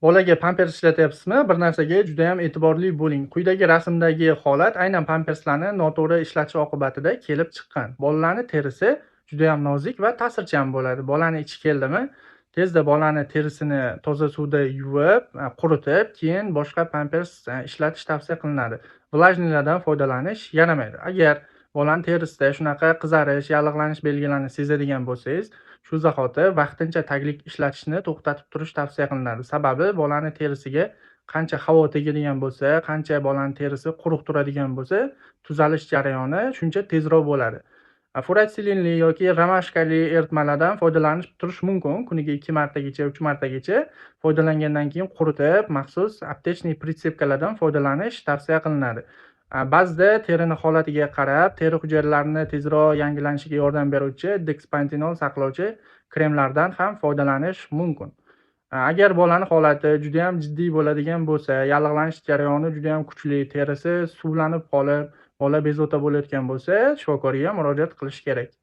Bolaga pampers ishlatyapsizmi? Bir narsaga judayam e'tiborli bo'ling. Quyidagi rasmdagi holat aynan pamperslarni noto'g'ri ishlatish oqibatida kelib chiqqan. Bolalarni terisi judayam nozik va ta'sirchan bo'ladi. Bolani ichi keldimi, tezda bolani terisini toza suvda yuvib, quritib, keyin boshqa pampers ishlatish tavsiya qilinadi. Влажный lardan foydalanish yaramaydi. Agar bolani terisida shunaqa qizarish, yallig'lanish belgilarini sezadigan bo'lsangiz, shu zahoti vaqtincha taglik ishlatishni to'xtatib turish tavsiya qilinadi. Sababi bolani terisiga qancha havo tegadigan bo'lsa, qancha bolani terisi quruq turadigan bo'lsa, tuzalish jarayoni shuncha tezroq bo'ladi. Furatsillinli yoki romashkali eritmalardan foydalanib turish mumkin. Kuniga 2 martagacha, 3 martagacha foydalangandan keyin quritib, maxsus аптечный присыпка lardan foydalanish tavsiya qilinadi. Ba'zida terini holatiga qarab, teri hujayralarini tezroq yangilanishiga yordam beruvchi dexpantenol saqlovchi kremlardan ham foydalanish mumkin. Agar bolani holati judayam jiddiy bo'ladigan bo'lsa, yallig'lanish jarayoni judayam kuchli, terisi suvlanib qolib, bola bezovta bo'layotgan bo'lsa, shifokorga murojaat qilish kerak.